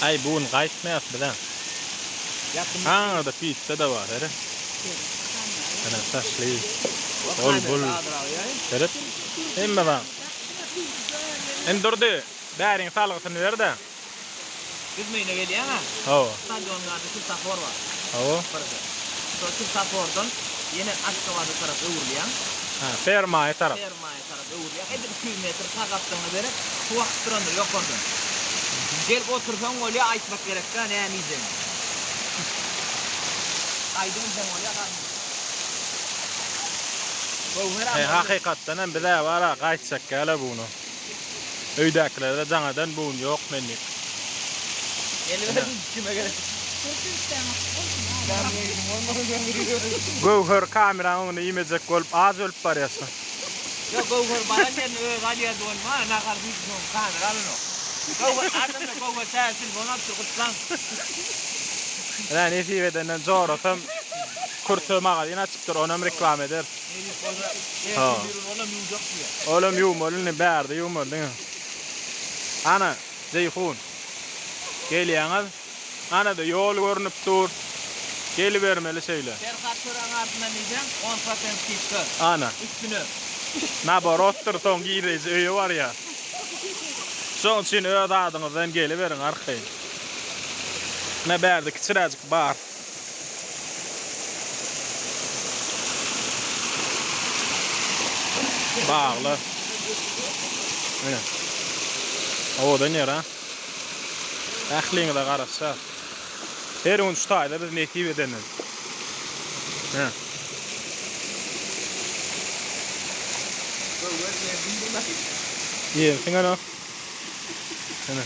Aý bu gün gaýtmaýas bizä. Aňyrda pitsa-da bar seret. Ene şaşlyk. Ol bul. Seret. Hemme zat. Indi Durdy, bäriň salgysyny ber-de. Büzmeýine gelýäň-ä? Hawa. Stadionyň ýanynda swetofor bar. Hawa. Birde. Şol swetofordan ýene Aşgabada tarap öwrülýäň. Ha, Fermaýa tarap. Fermaýa tarap öwrülýäň. Edil 200 metr sag gapdalyňa berip, suw akyp durandyr ýokardan. Gelip otursaň bolýar, aýtmak gerekdä näme iýjegiňi. Aýdybilseň bolýar garnyň. Göwher He, hakykatdan hem biz-ä bar-a gaýtjak ýaly bu gün. Öýdäkilerde jaňadan bu gün ýok menlik. Geliberiň kime gerek. Göwher kameraň öňünde iýmejek bolup aç ölüp barýarsyň. Ýok Göwher baran ýerinde özi alýardy bolma nahar diýip soň kamera alanok. Göwher adamlar Göwher täze telefon alypdyr gutlaň. Ine nesip edenden jorasam kürte magazin açypdyr onam reklama ederis. Nesip bolsa ertir bir gün olam ýuwjak diýýär. Olam ýuwmaly indi bärde ýuwmaly diňe. Ana Jeýhun. Gelýäňiz. Ana-da ýol görnüp dur. Gelibermeli şeýle. Perhat töräň adyndan diýseň, on prosent skidka. Ana. Üstüne. Naborotdyr, soň gireýji öýe barýar. Şoň üçin öz adyňyzdan geliberiň arkaýyn. Ine bärde kiçiräjik bar. Baglar. Ine. Owadan ýer a. Ähliňize garaşýas. Her gün şu taýda biz nesip edenden. Ine. Ýersiň ana. Ine.